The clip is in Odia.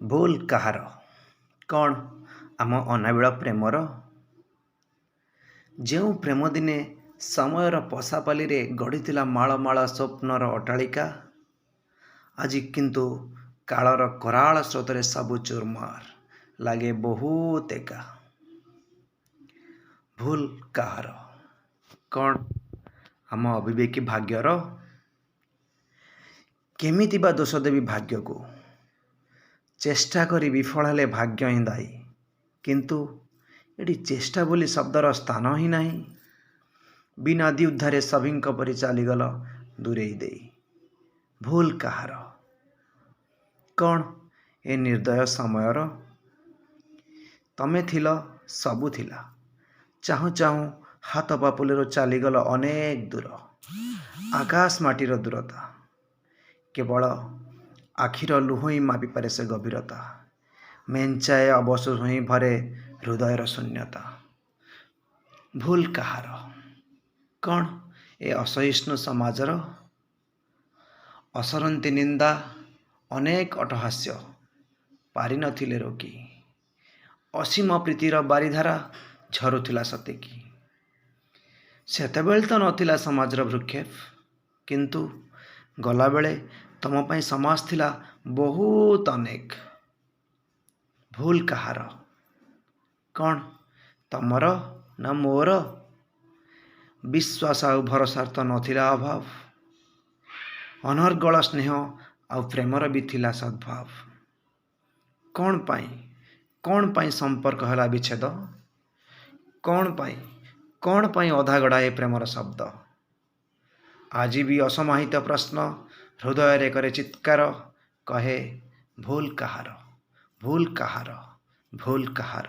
ଭୁଲ କାହାର? କ'ଣ ଆମ ଅନାବିଳ ପ୍ରେମର? ଯେଉଁ ପ୍ରେମ ଦିନେ ସମୟର ପଶାପାଲିରେ ଗଢ଼ିଥିଲା ମାଳ ମାଳ ସ୍ୱପ୍ନର ଅଟ୍ଟାଳିକା, ଆଜି କିନ୍ତୁ କାଳର କରାଳ ସ୍ରୋତରେ ସବୁ ଚୁରମାର, ଲାଗେ ବହୁତ ଏକା। ଭୁଲ କାହାର? କ'ଣ ଆମ ଅବିବେକୀ ଭାଗ୍ୟର? କେମିତି ବା ଦୋଷ ଦେବି ଭାଗ୍ୟକୁ? ଚେଷ୍ଟା କରି ବିଫଳ ହେଲେ ଭାଗ୍ୟ ହିଁ ଦାୟୀ। କିନ୍ତୁ ଏଠି ଚେଷ୍ଟା ବୋଲି ଶବ୍ଦର ସ୍ଥାନ ହିଁ ନାହିଁ। ବିନା ଦ୍ୱିଧାରେ ସଭିଙ୍କ ପରି ଚାଲିଗଲ ଦୂରେଇ ଦେଇ। ଭୁଲ କାହାର? କ'ଣ ଏ ନିର୍ଦ୍ଦୟ ସମୟର? ତମେ ଥିଲ, ସବୁ ଥିଲା। ଚାହୁଁ ଚାହୁଁ ହାତ ପାପୁଲିରୁ ଚାଲିଗଲ ଅନେକ ଦୂର, ଆକାଶ ମାଟିର ଦୂରତା। କେବଳ ଆଖିର ଲୁହ ହିଁ ମାପିପାରେ ସେ ଗଭୀରତା। ମେଞ୍ଚାଏ ଅବଶୋଷ ହିଁ ଭରେ ହୃଦୟର ଶୂନ୍ୟତା। ଭୁଲ କାହାର? କ'ଣ ଏ ଅସହିଷ୍ଣୁ ସମାଜର? ଅସରନ୍ତି ନିନ୍ଦା, ଅନେକ ଅଟ୍ଟହାସ୍ୟ ପାରିନଥିଲେ ରୋକି। ଅସୀମ ପ୍ରୀତିର ବାରିଧାରା ଝରୁଥିଲା ସତେକି। ସେତେବେଳେ ତ ନଥିଲା ସମାଜର ଭ୍ରୂକ୍ଷେପ, କିନ୍ତୁ ଗଲାବେଳେ ତମ ପାଇଁ ସମାଜ ଥିଲା ବହୁତ ଅନେକ। ଭୁଲ କାହାର? କ'ଣ ତମର ନା ମୋର? ବିଶ୍ୱାସ ଆଉ ଭରସାର ତ ନଥିଲା ଅଭାବ। ଅନର୍ଗଳ ସ୍ନେହ ଆଉ ପ୍ରେମର ବି ଥିଲା ସଦ୍ଭାବ। କ'ଣ ପାଇଁ, କ'ଣ ପାଇଁ ସମ୍ପର୍କ ହେଲା ବିଚ୍ଛେଦ? କ'ଣ ପାଇଁ, କ'ଣ ପାଇଁ ଅଧାଗଢ଼ା ଏ ପ୍ରେମର ଶବ୍ଦ? ଆଜି ବି ଅସମାହିତ ପ୍ରଶ୍ନ ହୃଦୟରେ କରେ ଚିତ୍କାର, କହେ ଭୁଲ କାହାର, ଭୁଲ କାହାର, ଭୁଲ କାହାର।